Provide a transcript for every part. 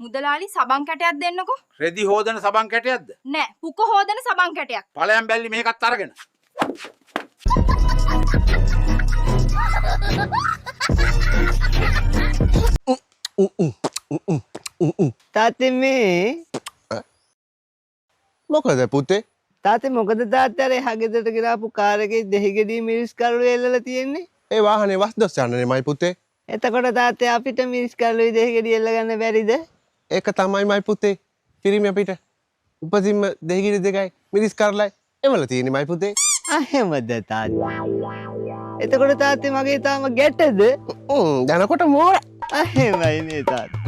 මුදලාලි සබන් කැටයක් දෙන්නකෝ. රෙදි හොදන සබන් කැටයක්ද? නෑ, පුක හොදන සබන් කැටයක්. ඵලයන් බැල්ලි මේකත් අරගෙන. තාත්තේ මේ මොකද පුතේ? තාත්තේ මොකද තාත්තේ අර එහා ගෙදරට ගෙනාපු කාර් එකේ දෙහි ගෙඩිය මිරිස් කරළු එල්ලලා තියෙන්නේ? ඒ වාහනේ වස් දොස් යන්න නෙමයි පුතේ. එතකොට තාත්තේ අපිට මිරිස් කරළුයි දෙහි ගෙඩිය එල්ල ගන්න බැරිද? ඒක තමයි මයි පුතේ. පිරිමි අපිට උපතින්ම දෙහි ගෙඩි දෙකයි මිරිස් කරලයි එවල තියෙන්නේ මයි පුතේ. අහෙමද තාත්තේ? එතකොට තාත්තේ මගේ තාම ගැටද? දැනකොට මෝර. අහෙමයි නේ තාත්තේ.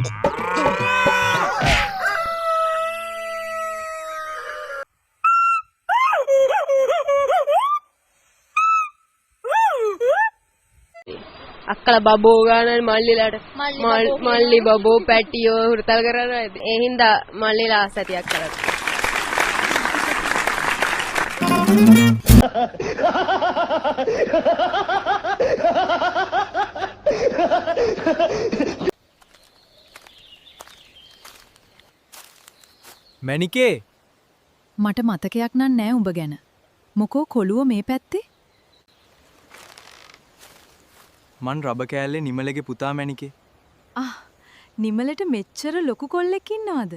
අක්කලා බබෝ ගානනේ මල්ලිලාට මල්ලි බබෝ පැටියෝ හුරතල් කරනවා. ඒ හින්දා මල්ලිලා ආස ඇති අක්කලාට. මැනිකේ මට මතකයක් නම් නෑ උඹ ගැන. මොකෝ කොළුව මේ පැත්තේ? මං රබ කෑල්ලේ නිමලගේ පුතා මැනිකේ. ආ, නිමලට මෙච්චර ලොකු කොල්ලෙක් ඉන්නවද?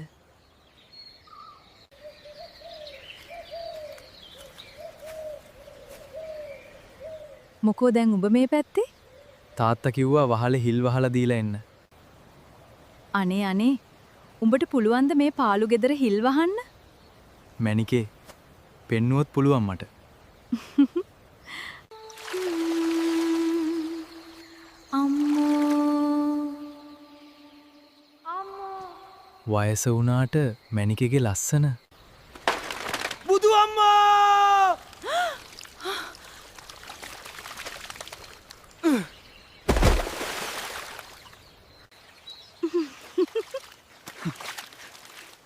මොකෝ දැන් උඹ මේ පැත්තේ? තාත්තා කිව්වා වහලේ හිල් වහලා දීලා එන්න. අනේ අනේ, උඹට පුළුවන් ද මේ පාළු ගෙදර හිල් වහන්න? මැනිකේ පෙන්නුවොත් පුළුවන් මට. අම්මෝ වයස වුණාට මැනිකේගේ ලස්සන. බුදු අම්මා!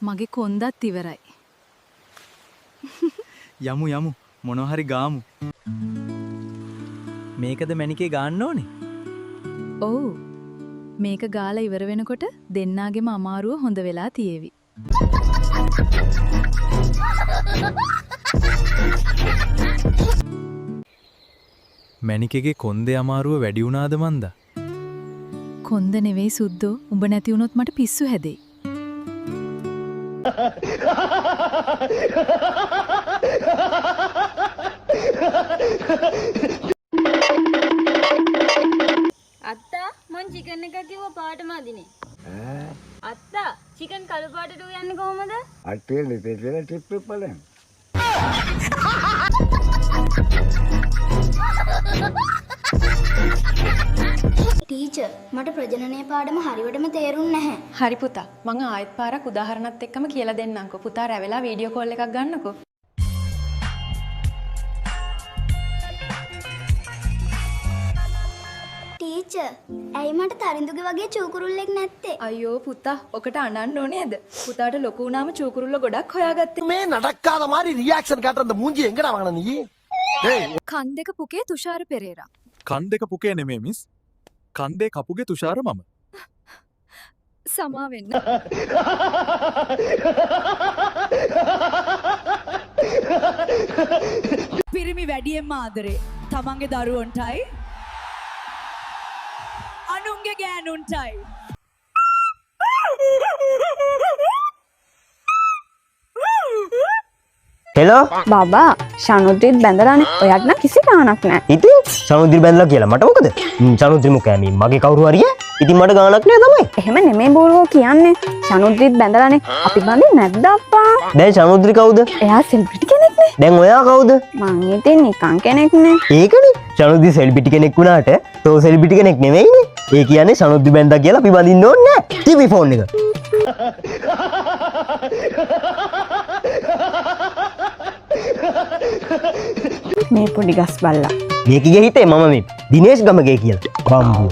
මගේ කොන්දත් ඉවරයි. යමු යමු මොනවා හරි ගාමු. මේකද මැනිකේ ගාන්න ඕනේ? ඔව්. මේක ගාලා ඉවර වෙනකොට දෙන්නාගේම අමාරුව හොඳ වෙලා තියේවි. මැනිකේගේ කොන්දේ අමාරුව වැඩි වුණාද මන්දා? කොන්ද නෙවෙයි සුද්දෝ, උඹ නැති වුණොත් මට පිස්සු හැදෙයි. අත්තා මං චිකන් එකක් කිව්වා පාට මදිනේ. අත්තා චිකන් කළු පාටට උයන්නේ කොහොමද? අට්ටිය ලිපේ කියලා ටිප් එක බලන්න. ටීචර් මට ප්‍රජනනය පාඩම හරියටම තේරුම් නැහැ. හරි පුතා, මං ආයෙත් පාරක් උදාහරණත් එක්කම කියලා දෙන්නම්කෝ. පුතා රැවෙලා වීඩියෝ කෝල් එකක් ගන්නකෝ. ටීචර් ඇයි මට තරිඳුගේ වගේ චූකුරුල්ලෙක් නැත්තේ? අයියෝ පුතා, ඔකට අනන්න ඕනේද? පුතාට ලොකු වුණාම චූකුරුල්ල ගොඩක් හොයාගත්තේ. மே நடக்காத மாதிரி ரியாக்ஷன் காட்டுற அந்த மூஞ்சி எங்கடா வாங்கின நீ? කන් දෙක පුකේ තුෂාර පෙරේරා. කන් දෙක පුකේ නෙමෙයි මිස්. කන් දෙක කපුගේ තුෂාර මම. සමා වෙන්න. පිරිමි වැඩියෙන්ම ආදරේ තමන්ගේ දරුවන්ටයි අනුන්ගේ ගෑනුන්ටයි. හෙලෝ බබා ශනුද්‍රිත් බැඳලානේ. ඔයාට නම් කිසි ගාණක් නෑ. ඉතින් සමුද්‍රි බැඳලා කියලා මට මොකද? සමුද්‍රි මොකෑ මේ මගේ කවුරු හරි ඈ? ඉතින් මට ගාණක් නෑ තමයි. එහෙම නෙමෙයි බෝරුවෝ කියන්නේ. ශනුද්‍රිත් බැඳලානේ. අපි බඳින් නැද්ද අප්පා? දැන් සමුද්‍රි කවුද? එයා සෙලිබ්‍රිටි කෙනෙක්නේ. දැන් ඔයා කවුද? මං ඉතින් නිකන් කෙනෙක්නේ. ඒකනේ සමුද්‍රි සෙලිබ්‍රිටි කෙනෙක් වුණාට තෝ සෙලිබ්‍රිටි කෙනෙක් නෙමෙයිනේ. ඒ කියන්නේ සමුද්‍රි බැඳලා කියලා අපි බඳින්න ඕනේ නෑ. ටීවී ෆෝන් එක. මේ පොඩි ගස් බල්ලා. මේකගේ හිතේ මම මේ දිනේෂ් ගමගේ කියලා. බම්බුව.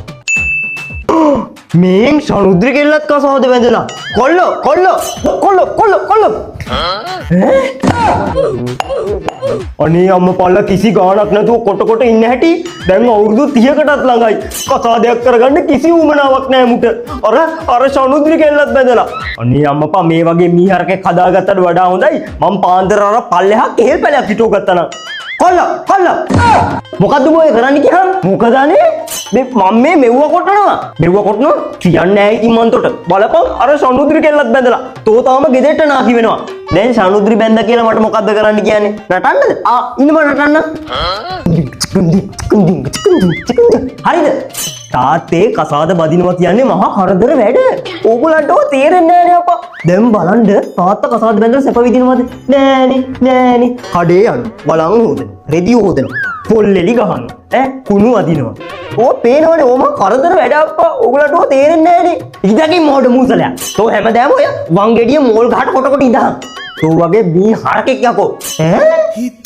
මේන් සමුද්‍රි කෙල්ලත් කසාද බැඳලා. කොල්ලෝ කොල්ලෝ කොල්ලෝ කොල්ලෝ කොල්ලෝ. අනේ අම්මපල්ලා කිසි ගාණක් නැතුව කොට කොට ඉන්න හැටි දැන් අවුරුදු 30කටත් ළඟයි. කසාදයක් කරගන්න කිසි උවමනාවක් නෑ මුට. අර අර සනුද්‍රි කෙල්ලත් බැඳලා. අනේ අම්මපා මේ වගේ මීහරකෙක් හදාගත්තට වඩා හොඳයි මං පාන්දර අර පල්ලෙහා කෙහෙල් පැලයක් හිටව ගත්තා නම්. කොල්ලා කොල්ලා මොකද්ද ඔය කරන්නේ කියහන්? මොකද අනේ මේ මම මේ මෙව්ව කොටනවා. මෙව්ව කොටනවා කියන්නේ නෑ ඉතින් මන් තොට. බලපන් අර සනුද්‍රි කෙල්ලත් බැඳලා. තෝ තාම ගෙදරට නාකි වෙනවා. දැන් සනුද්‍රි බැඳලා කියලා මට මොකද්ද කරන්න කියන්නේ? නටන්නද? ආ ඉන්න මම නටන්න. හරිද? තාත්තේ කසාද බදිනවා කියන්නේ මහා කරදර වැඩ. ඕගොල්ලන්ට ඔය තේරෙන්නේ නෑනේ අප්පා. දැන් බලන්න තාත්තා කසාද බැඳලා සැප විඳිනවද? නෑනේ නෑනේ. කඩේ යන වලං හොදන, රෙදි හොදන, පොල් එලි ගහන, ඈ කුණු අදිනවා. ඕ පේනවනේ ඕම කරදර වැඩ අප්පා. ඕගොල්ලන්ට ඔය තේරෙන්නේ නෑනේ. ඉඳකින් මොඩ මූසලයා. තෝ හැමදාම ඔය වංගෙඩිය මෝල් ගහට කොට කොට ඉඳහන්. තෝ වගේ මී හරකෙක් යකෝ. ඈ හිත